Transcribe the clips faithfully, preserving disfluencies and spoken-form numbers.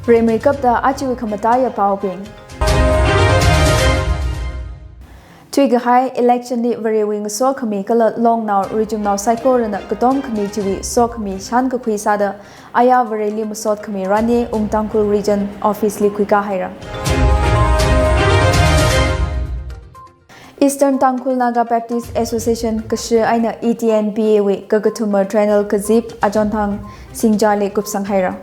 Rimeikapta ajawui khamataiya paobing. Thuikahai election li Varewui ngasokhami kala longnao richumnao saikorana katom khami chiwui sokhami shankakhui sāda aya Vareli masot khami ranye Wung Tangkhul Region Office li khuikā haira. Eastern Tangkhul Naga Baptist Association kashi eina E T N B A wui kakathuma triennial kazip achonthang Singjali kupsang haira.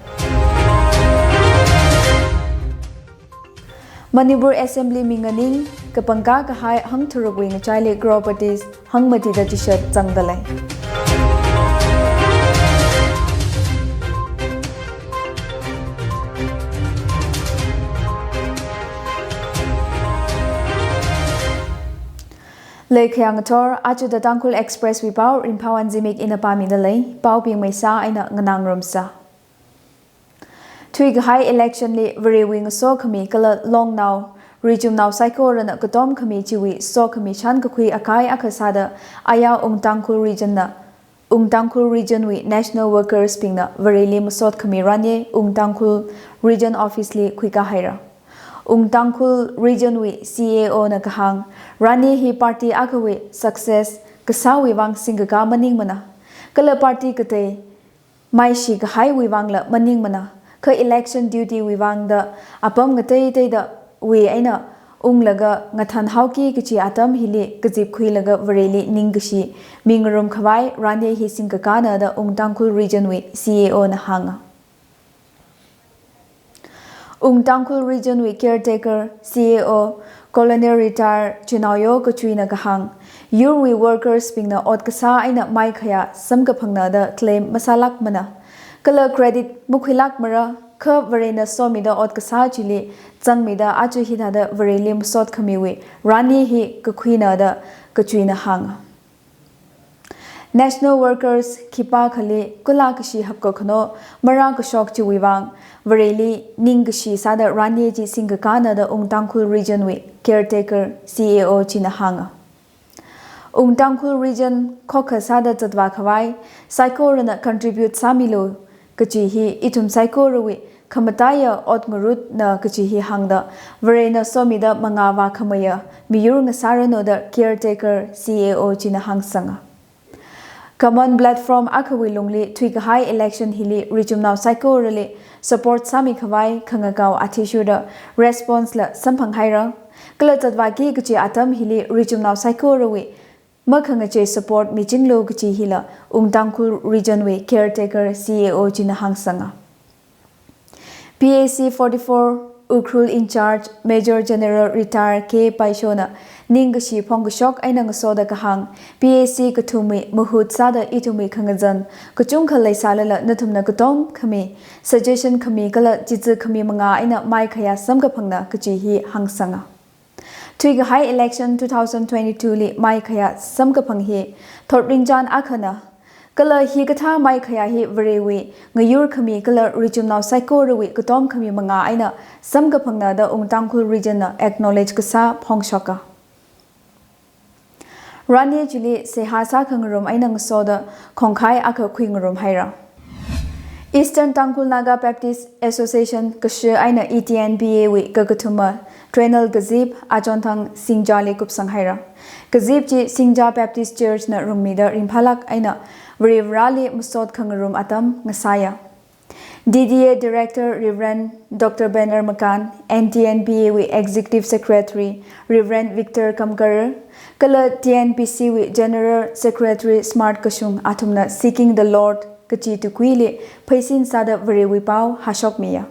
Manipur Assembly minganing kapangkā kahai hangtharukwui ngachaili crore patis hangmatida chishat zangdalei. Leikhayang athor, achuda Tangkhul Express wui pao, Ringphawon Zimik ina pāmidalei, paobing maisa eina nganāngarumsa. Thuikahai election li Varewui ngasokhami kala longnao richumnao saikorana katom khami chiwui sokhami shankakhui akai akha sāda aya Wung Tangkhul Region na, Wung Tangkhul Region wui National Workers bingna Vareli masot khami ranye Wung Tangkhul Region Office li khuikā haira. Wung Tangkhul Region wui C A O na kahāng, ranye hi party akhawui success kasāwui vang singkakā maningmana. Kala party katei maishi kahaiwui vangla maningmana, kha election duty wui vangda apam ngateiteidawui eina unglaga ngathanhaoki kachi atam hili kazip khuilaga Vareli ningkashi mingarum khavai ranye hi singkakāna da Wung Tangkhul Region wui C A O na hānga. Wung Tangkhul Region wui caretaker C A O Colonel Retired Chinaoyo Kachuina kahāng, yurwui workers bingna ot kasā eina maikhayā samkaphangna da claim masālākmana. Kala credit makhuilākmara, kha Varena somida ot kasā chili zangmida aja hithāda Vareli masot khamiwui ranye hi kakhuina da Kachuina hānga. National Workers khipākhali kula kashi hapkakhano marākashok chiwui vang Vareli ningkashi sāda ranye chi singkakāna da Wung Tangkhul Region wui caretaker C A O china hānga. Wung Tangkhul Region khokha sāda zatvā khavai saikorana contribute sāmilu kachi hi ithum saikorawui khamataiya ot ngarutna kachi hi hāngda, Varena somida mangā vākhameiya miyur ngasāranu da caretaker C A O china hāngsanga. Common platform akhawui lungli thuikahai election hili richumnao saikorali support sāmi khavai khangakao athishurda response la samphang haira. Kala zatvāki kachi atam hili richumnao saikorawui makhangachei support michinglu kachi hila Wung Tangkhul Region wui caretaker C A O china hāngsanga. P A C forty-four Ukhrul in charge Major General Retired K Paishona ningkashi phongkashok eina ngasoda kahāng, P A C kathumwui mahut sāda ithumwui khangazan kachungkha leisālala nathumna katom khami, suggestion khami kala chitsi khami mangā eina maikhayā samkaphangna kachi hi hāngsanga. Thuikahai election two thousand twenty-two li maikhayā samkaphang hi thotringchan akhana. Kala hikathā maikhayā hi Varewui ngayur khami kala richumnao saikorawui katom khami mangā eina samkaphangna da Wung Tangkhul Region na acknowledge kasā phongshoka. Ranye chili seihā sākhangarum eina ngasoda khongkhai akha khuingarum haira. Eastern Tangkhul Naga Baptist Association kashi eina E T N B A wui kakathuma triennial kazip achonthang Singjali kupsang haira. Kazip chi Singja Baptist Church na rungmida ringphālāk eina Varivarali masot khangarum atam ngasāya. D D A Director Reverend Doctor Banner Makan, N T N B A wui Executive Secretary Reverend Victor Kamkar, kala T N B C wui General Secretary Smart Kashung athumna Seeking the Lord kachi tukuili pheisin sāda Varewui pao hāshokmiya.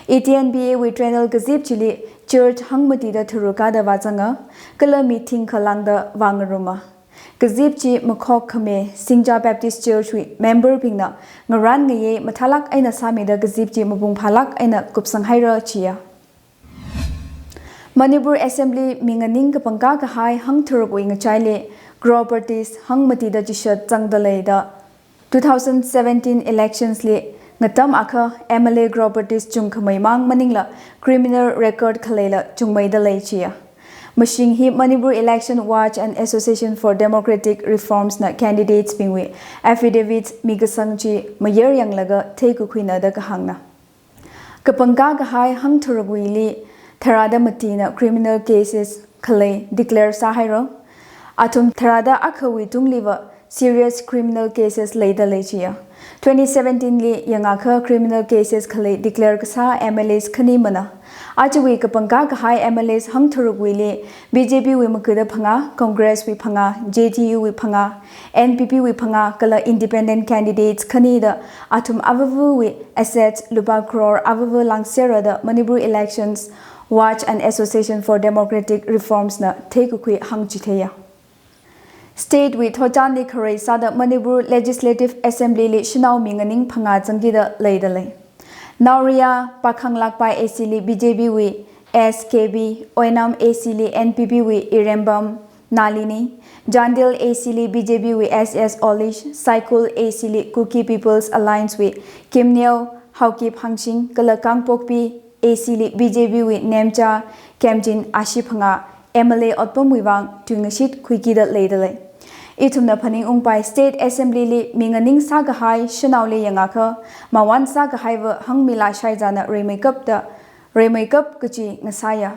E T N B A wui triennial kazip chili church hangmatida tharukada vāzanga, kala meeting khalangda vāngaruma. Kazip chi makhok khami Singja Baptist Church wui member bingna ngaran ngayei mathālāk eina sāmida kazip chi mapung phālāk eina kupsang haira chiya. Manipur Assembly minganing kapangkā kahai hangtharukwui ngachaili crore patis hangmatida chishat zangdalei da two thousand seventeen elections li ngatam akha M L A crore patis chungkhamei mang maningla criminal record khaleila chungmeidalei chiya. Mashing hi Manipur Election Watch and Association for Democratic Reforms na candidates bingwui affidavits mikasang chi mayar yanglaga theikakhuina da kahāngna. Kapangkā kahai hangtharukwuili tharāda matina criminal cases khalei declare sāhaira. Athum tharāda akhawui tungliva serious criminal cases leida lei chiya. Twenty seventeen li yangakha criminal cases khalei declare kasā M L As khanimana. Ajawui kapangkā kahai M L As hangtharukwuili B J P wui makuda phangā, Congress wui phangā, J D U wui phangā, N P P wui phangā kala independent candidates khanida athum avāvawui assets lupā crore avāva langserada Manipur Elections Watch and Association for Democratic Reforms na theikakhui hāngchitheiya. State wui thotchanli kharei sāda Manipur Legislative Assembly li shanao mi nganing phangā zangkida leida lei. Naoriya Pakhang Lakpai A C li B J P wui S K B, Oinam A C li N P P wui Irembam Nalini, Chandel A C li B J P wui S S Olish, Saikul A C li Kuki People's Alliance wui Kimneo Haokip Hangshing, kala Kangpokpi A C li B J P wui Nemcha Kemjin ashi phangā M L A otpamwui vang tuingashit khuikida leida lei. Ithumna phaningungpai State Assembly li mi nganing sākahai shanaoli yangakha, mawon sākahaiva hangmila shaizana reimeikapda, reimeikap kachi ngasāya.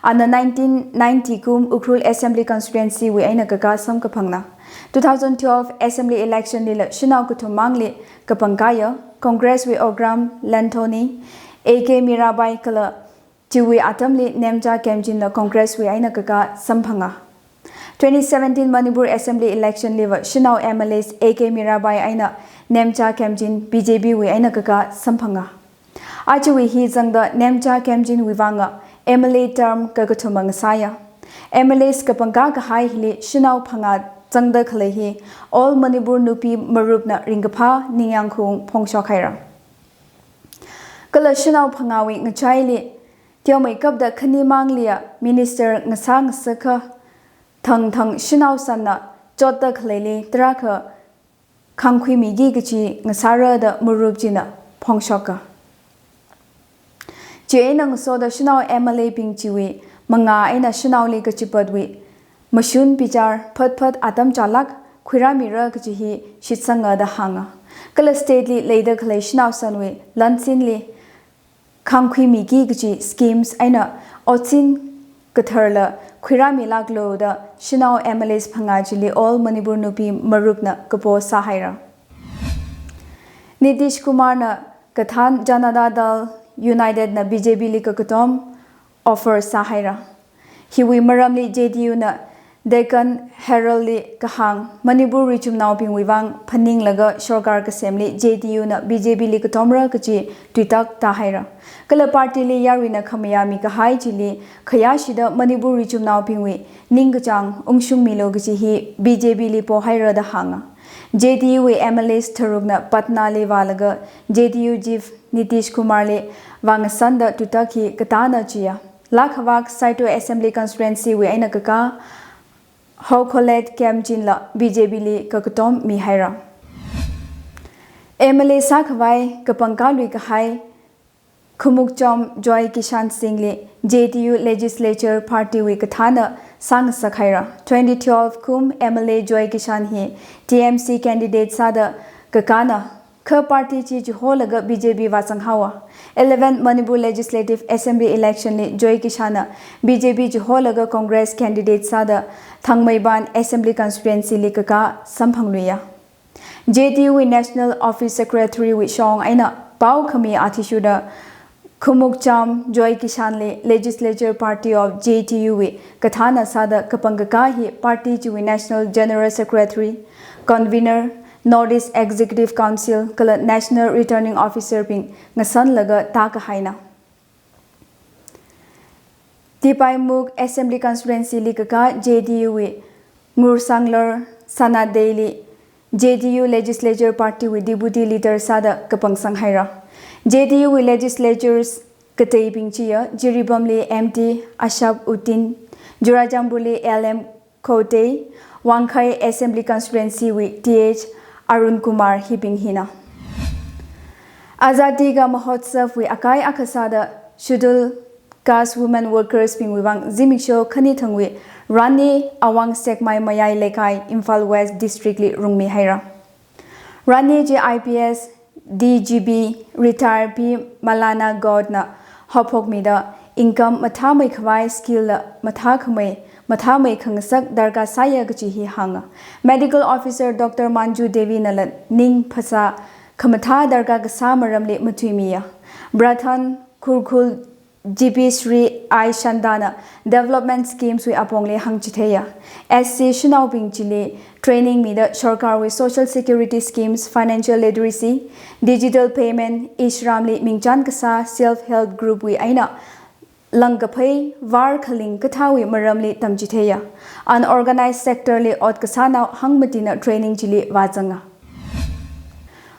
Ana nineteen ninety kum Ukhrul Assembly Constituency wui eina kakā samkaphangna. Two thousand twelve Assembly election lila shanao kathummangli kapangkāya, Congress wui Ogram Lanthony, A K Mirabai kala chiwui atamli Nemcha Kemjinla Congress wui eina kakā samphanga. Twenty seventeen Manipur Assembly election liva shanao M L As A K Mirabai eina Nemcha Kemjin B J P wui eina kakā samphanga. Ajawui hi zangda Nemcha Kemjin wui vanga M L A term kakathuma ngasāya. M L As kapangkā kahai hili shanao phangā zangda khalei hi All Manipur Nupi Marupna ringkaphā ningyāng khaung phongshok haira. Kala shanao phangāwui ngachaili teomeikapda khani mangliya minister ngasā ngasakha thangthang shanao sanna chotda khaleili tarākha khangkhuimiki kachi ngasāra da Marup china phongshoka. Chieina ngasoda shanao M L A bing chiwui mangā eina shanaoli kachipatwui mashun bichar phatphat atam chālāk khuirāmira kachi hi shitsanga da hānga. Kala state li leida khalei shanao sanwui lansinli khangkhuimiki kachi schemes eina otsin katharla khuirāmilāklu da shanao M L As phangā chili All Manipur Nupi Marupna kapo sāhaira. Nitish Kumarna kathān Janata Dal United na B J P li kakatom offer sāhaira. Hiwui maramli J D U na Deccan Herald li kahāng, Manipur richumnaobingwui vang phaninglaga sorkar kasemli J D U na B J P li katomra kachi tuitak tāhaira. Kala party li yaruina khamayā mikahai chili khayāshida Manipur richumnaobingwui ningkachāng ungshungmilu kachi hi B J P li pohaira da hānga. J D U wui M L As tharukna Patna li vālaga J D U chief Nitish Kumar li vāngasanda tuitak hi katāna chiya. Lakhavak Saito Assembly Constituency wui eina kakā Hokholet Kemjinla B J P li kakatom mihaira. M L A sākhavai kapangkā lui kahai Khumukchom Joy Kishan Singh li J D U Legislature Party wui kathāna sāngasakhaira. Twenty twelve kum M L A Joy Kishan hi T M C candidate sāda kakāna. Kha party chi chiholaga B J P vāzang haowa. Eleven Manipur Legislative Assembly election li Joy Kishan na B J P chiholaga Congress candidate sāda Thangmeiband Assembly Constituency li kakā samphangluiya. J D U wui National Office Secretary wui shong eina pao khami athishurda Khumukcham Joy Kishan li Legislature Party of J D U wui kathāna sāda kapangkakā hi party chiwui National General Secretary, Convener, North East Executive Council kala National Returning Officer bing ngasanlaga tākahaina. Tipaimukh Assembly Constituency li kakā J D U wui Ngursanglor Sanadei li J D U Legislature Party wui Deputy Leader sāda kapangsanghaira. J D U wui legislatures kateibing chiya Jiribam li M T Ashab Uddin, Churachandpur li L M Khotei, Wangkhai Assembly Constituency wui T H Arun Kumar hibing hina. Azadi Ka Mahotsav wui akai akha sāda Scheduled Caste Women Workers bingwui vang zimiksho khani thangwui Rani Awang Sekmai Mayai Leikai Imphal West District li rungmihaira. Rani chi I P S D G P retired P Malana Gaud na haophokmida income mathāmei khavai skill la mathākhamei, mathāmei khangasak darkar sāya kaji hi hānga. Medical Officer Doctor Manju Devi nala ning phasā khamathā darkar kasā maramli matuimiya. Pradhan Gurukul G P Sri I Shandana development schemes wui apongli hāngchitheiya. S C shanaobing chili training mida sorkarwui social security schemes, financial literacy, digital payment, e-Shram li mingchan kasā self help group wui eina langkaphei var khaling kathāwui maramli tamchitheiya. Unorganized sector li ot kasānao hangmatina training chili vāzanga.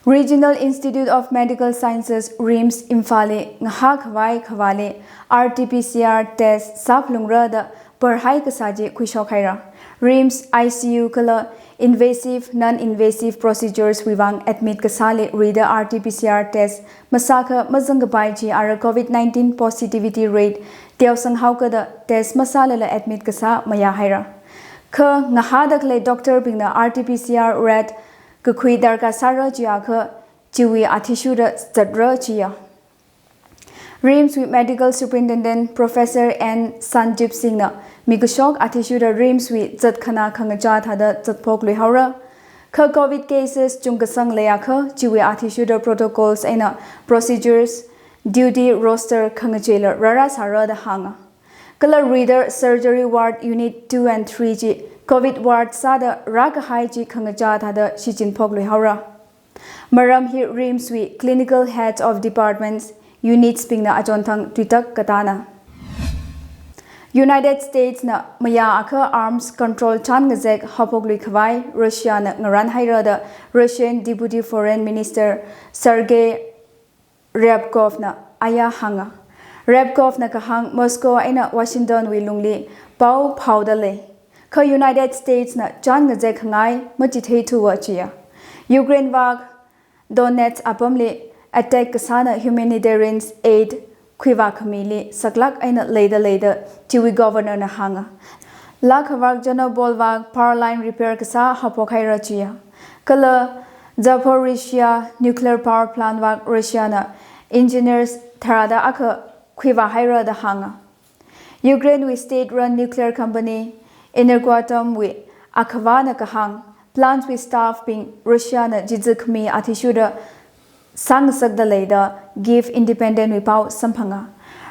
Regional Institute of Medical Sciences, RIMS, Imphal li ngahā khavai khavāli R T P C R test sāphalungra da parhai kasā chi khuishok haira. RIMS I C U kala invasive, non-invasive procedures wui vang admit kasāli rida R T P C R test masākha mazangkapai chi ara COVID nineteen positivity rate teosang haokada test masālala admit kasā mayā haira. Kha ngahāda khalei doctor bingna R T P C R rate kakhui darkar sāra chiakha chiwui athishurda zatra chiya. RIMS wui Medical Superintendent Professor N Sanjib Singh na mikashok athishurda RIMS wui zatkhanā khangachā thāda zatphok luihaora. Kha COVID cases chungkasang leiakha chiwui athishurda protocols eina procedures, duty roster khangacheila rāra sāra da hānga. Kala rida surgery ward unit two and three chi COVID ward sāda rākahai chi khangachā thāda shichinphok luihaora. Maram hi RIMS wui clinical head of departments, units bingna achonthang tuitak katāna. United States na mayāakha arms control chān ngazek haophok lui khavai Russia na ngaran haira da Russian Deputy Foreign Minister Sergei Ryabkov na aya hānga. Ryabkov na kahāng Moscow eina Washington wui lungli pao phaoda lei. Kha United States na chān ngazek khangai machitheithuwa chiya. Ukraine vak Donetsk apamli attack kasāna humanitarian aid khuivā khamili saklak eina leida lei da chiwui governor na hānga. Laa khavak Chernobyl vak power line repair kasā haophok haira chiya. Kala Zaporizhzhia nuclear power plant vak Russia na engineers tharāda akha khuivā haira da hānga. Ukraine wui state-run nuclear company Energoatom wui akhavāna kahāng, plant wui staff bing Russia na jitzikmi athishurda sāngasakda lei da Kyiv Independent wui pao samphanga.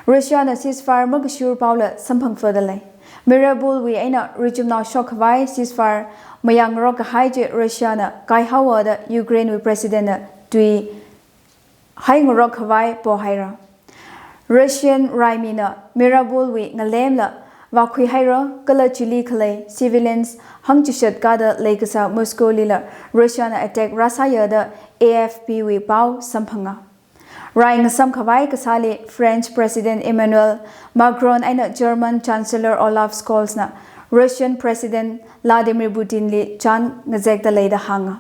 Russia na ceasefire makashur paola samphangfada lei. Mariupol wui eina richumnao shok khavai ceasefire mayāngarok kahai chi Russia na kaihaowa da Ukraine wui president na tui haingarok khavai pohaira. Russian raimina Mariupol wui ngalemla vākhui haira kala chili khalei civilians hangchishat kada leikasā Moscow lila Russia na attack rāsāya da A F P wui pao samphanga. Rai ngasam khavai kasāli French President Emmanuel Macron eina German Chancellor Olaf Scholz na Russian President Vladimir Putin li chān ngazekda lei da hānga.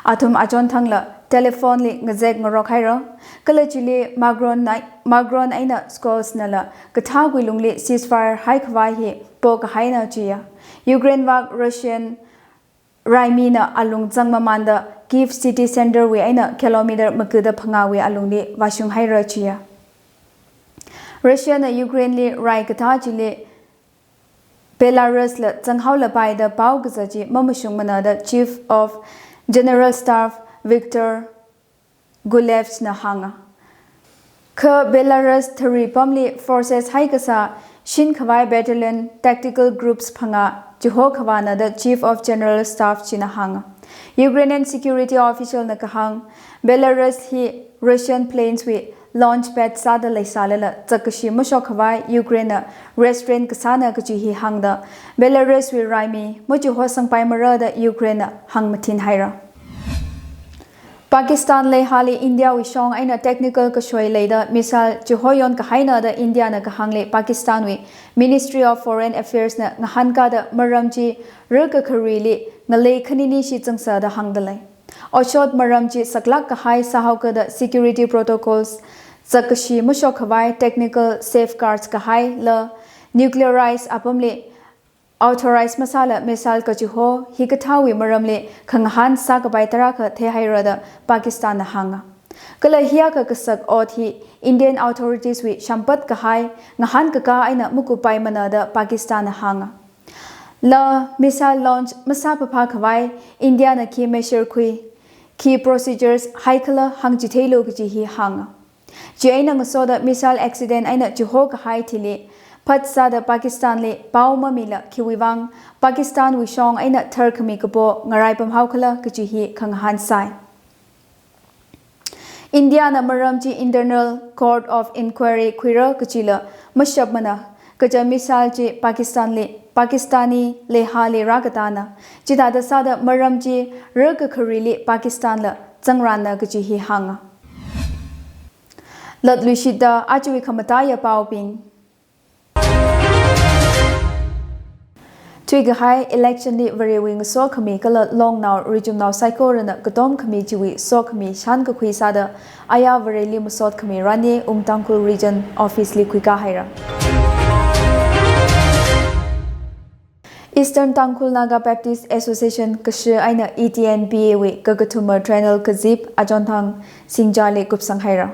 Athum achonthangla telephone li ngazek ngarok haira. Kala chili Macron na, Macron eina Scholz nala kathāwui lungli ceasefire haikhavai hi pokahaina chiya. Ukraine vak Russian raimina alung zangmamānda Kyiv city center wui eina kilometer makuda phangāwui alungli vāshung haira chiya. Russia na Ukraine li rai kathā chili Belarus la zanghaolapai da pao kazā chi mamashungmana da Chief of General Staff Viktor Gulev na hānga. Kha Belarus thari pamli forces haikasā shinkhavai battalion tactical groups phangā chiho khavāna da Chief of General Staff china hānga. Ukrainian security official na kahāng, Belarus hi Russian planes wui launch pad sāda leisālala zakkashi mashok khavai Ukraine na restraint kasāna kaji hi hāngda Belarus wui raimi machiho sangpaimara da Ukraine na hāngmathin haira. Pakistan leihali India wui shong eina technical kashoi leida missile chiho yon kahaina da India na kahāngli Pakistan wui Ministry of Foreign Affairs na ngahānkada maram chi rikakharili ngalei khanini shichangsa da hāngda lei. Otshot maram chi saklak kahai sāhaokada security protocols zakkashi mashok khavai technical safeguards kahaila nuclearize apamli authorize masāla missile kachiho hikathāwui maramli khangahān sākapai tarākha theihaira da Pakistan na hānga. Kala hiyākha kasak ot hi Indian authorities wui shampat kahai ngahānkakā eina makup paimana da Pakistan na hānga. La missile launch masāpaphā khavai India na khi measure khui, khi procedures haikhala hāngchitheilu kaji hi hānga. Chieina ngasoda missile accident eina chiho kahai thili phat sāda Pakistan li pao mamila khiwui vang Pakistan wui shong eina tharkhami kapo ngaraipam haokhala kaji hi khangahān sai. India na maram chi Internal Court of Inquiry khuira kajila mashapmana, kaja missile chi Pakistan li, Pakistani leihali rākatāna, chithāda sāda maram chi rākakharili Pakistan la zangranna kaji hi hānga. Latluishitda ajawui khamataiya paobing. Thuikahai election li Varewui ngasokhami kala longnao richumnao saikorana katom khami chiwui sokhami shankakhui sāda aya Vareli masot khami rani Umtangkhul Region Office li khuikā haira. Eastern Tangkhul Naga Baptist Association kashi eina E T N B A wui kakathuma triennial kazip Achonthang Singja li kupsang haira.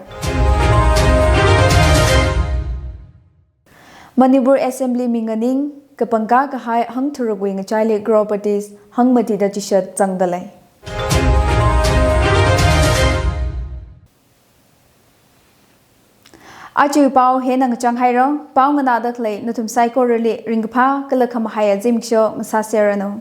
Manipur Assembly minganing kapangkā kahai hangtharukwui ngachaili crore patis hangmatida chishat zangdalei. Ajawui pao hina ngachang haira, pao nganāda khalei nathum saikorali ringkaphā kala khamahaiya zimiksho ngasāserranu.